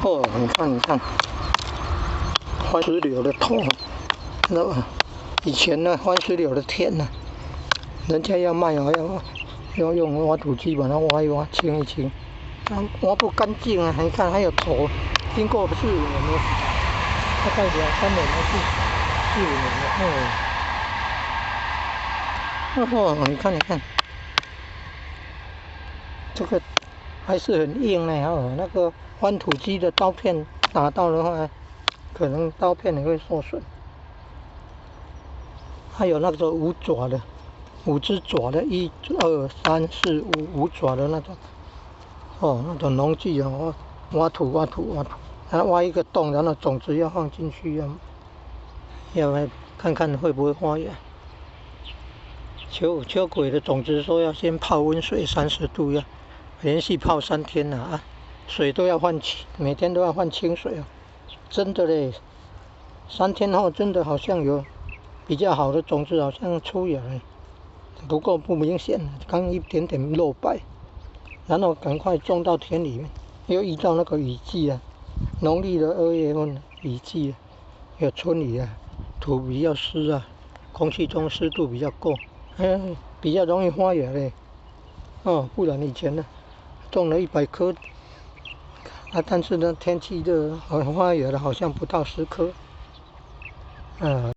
哦，你看，你看，番石榴的頭，知道吧？以前呢，番石榴的田呢，人家要賣哦，要用挖土機把它挖一挖，清一清，挖不乾淨啊！你看還有頭，經過四五年了，大概兩三年還是四五年了。哦，哦，你看，你看，這個還是很硬呢。哦，那個翻土機的刀片打到的話，可能刀片也會受損。還有那個五爪的，五隻爪的，一、二、三、四、五，五爪的那種，哦，那種農具啊，挖土、挖土、挖土，然後挖一個洞，然後種子要放進去，要來看看會不會發芽。秋秋葵的種子說要先泡溫水30度，要連續泡3天了啊，水都要換清，每天都要換清水啊，真的嘞，3天後真的好像有比較好的種子，好像出芽了，不過不明顯，剛一點點露白，然後趕快種到田裡面，又遇到那個雨季啊，農曆的2月份雨季，有春雨啊，土比較濕啊，空氣中濕度比較夠，比較容易發芽嘞。哦，不然以前呢，種了100棵，啊，但是呢，天氣熱，發芽的好像不到10顆，嗯。